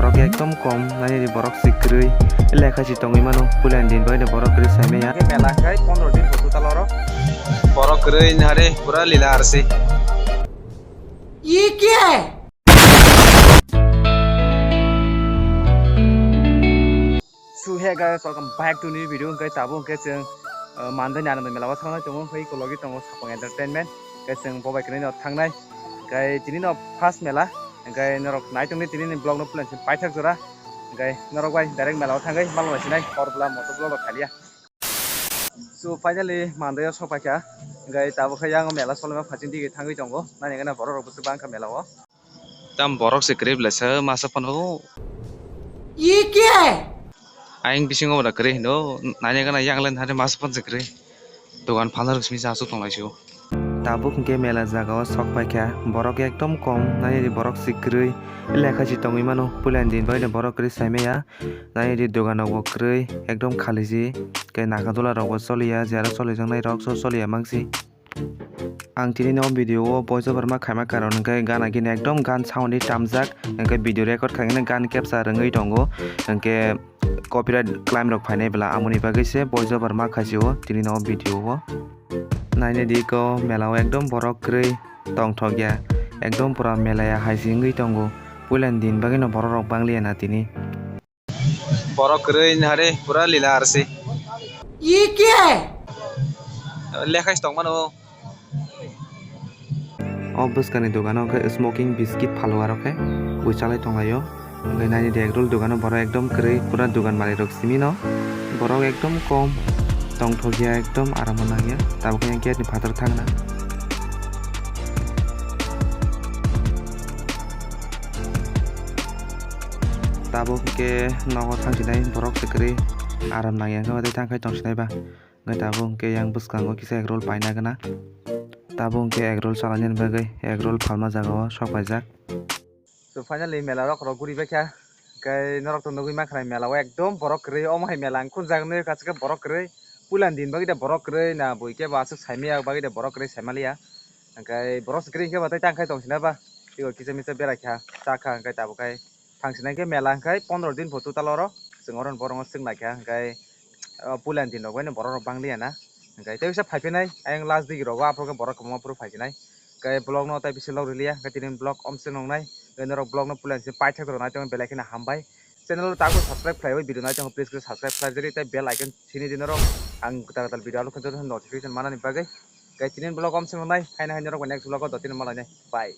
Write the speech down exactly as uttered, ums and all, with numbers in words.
Ekdom kom, nai di borok si kwrwi, lekha si tongwi mano, puila ni din bai de borok kwrwi sai maya. Mela khai pondro din bo total oro. Borok kwrwi nare pura lila arsi. Ye kya hai? So hey guys, welcome back to new video. Hwnkhe tabuk hwnkhe chwng, uh, Mandai ni Ananda mela o thangnai tongo, hwnkhe eko logi tongo Sapang Entertainment. Hwnkhe chwng bo bai kwrwi no thangnai. Hwnkhe tini no first mela. Hwnkhe norok nai tongdi tini ni vlog no puila ni paithak jora. Hwnkhe norok bai direct mela o thangwi malma sinai hor bwla moto vlog rok khaliya. So finally Mandai o sok paikha. Hwnkhe tabuk khe yang mela solima phaching digi thangwi tongo. Nai hwnkhe borok rok bwswk bangkha mela o. Tam borok se kwrwi bwlai sa masa phano. Ye kya hai? Ayang bisingo wala kwrwi hino, nanya gana yang len hari masa phano se kwrwi. Dogan phalna rok simi sa aswk tong lai sio. Tabuk hwnkhe mela jaga o sok paikha, borok ekdom kom, nanya di borok se kwrwi, lekha si tongwi mano, puila ni din bai de borok kwrwi sai maya, nanya di dogan rok bo kwrwi, ekdom khali si, khe naka dola rok bo choliya, jera cholijaknai rok so choliya mangsi. Ang tini no video o voice over ma khaima karon hwnkhe gana gini ekdom gan sound ni tamjak, hwnkhe video record khaina gan capture wngwi tongo, hwnkhe copyright claim rok phainai bwla, amoni bagwi se voice over ma khaisio tini no video o. Naina di ko mela o ekdom borok kwrwi tongthok ya, ekdom pura mela ya hai se wngwi tongo, puila ni din bagwi no borok rok bangliya na tini. Borok kwrwi nahari pura lila arsi. Ye kya hai? Lekhai tong mano. O bwskani dogano khe smoking biscuit phalo aro khe bui chalai tonglaio. Hwnkhe naini de egg roll dogano borok ekdom kwrwi pura dogan malik rok simi no. Borok ekdom kom tongthokya ekdom aram nangya. Tabuk khe gate ni phatar thangna. Tabuk hwnkhe nogo thangsinai borok se kwrwi aram nangya hwnkhe tei thangkhai tongsinai ba. Hwnkhe tabuk hwnkhe yang bwskango kisa egg roll paina gana. Tabuk hwnkhe egg roll chalainani bagwi egg roll phalma jagao sok paijak. So finally mela rok rok guri baikha. Hwnkhe norok to nugwi mankha mela o ekdom borok kwrwi, omo hai mela ang kunjak nugwi kha borok kwrwi. Puila ni din bagwi de borok kwrwi na bui khe bo aswk saimaya bagwi de borok kwrwi saimaliya. Hwnkhe borok se kwrwi hwnkhe bo tei tangkhai tongsinai ba. Tei o kisa misa berai kha, cha kha hwnkhe tabuk khai thangsinai khe mela hwnkhe pondro din bo total oro chwng oro borok no swk naikha hwnkhe, o puila ni din rok bai no borok rok bangliya na hwnkhe tei bisa phaiphinai ayang last digi rogo aphuru khe borok kwbangma phuru phaiphinai hwnkhe vlog no tei bisingo rwliya hwnkhe tini vlog omswk nwngnai hwnkhe norok vlog no puila ni simi paithak rok nai tongwi belai kheno hambai. Channel o tabuk subscribe khlaiwi video nai tongo, please khe subscribe khlai jari tei bell icon sini di norok ang kwtal kwtal video upload khe notification manani bagwi. Guys, tini vlog omswk nwngnai, haino haino rok next vlog o dotino malainai. Bye.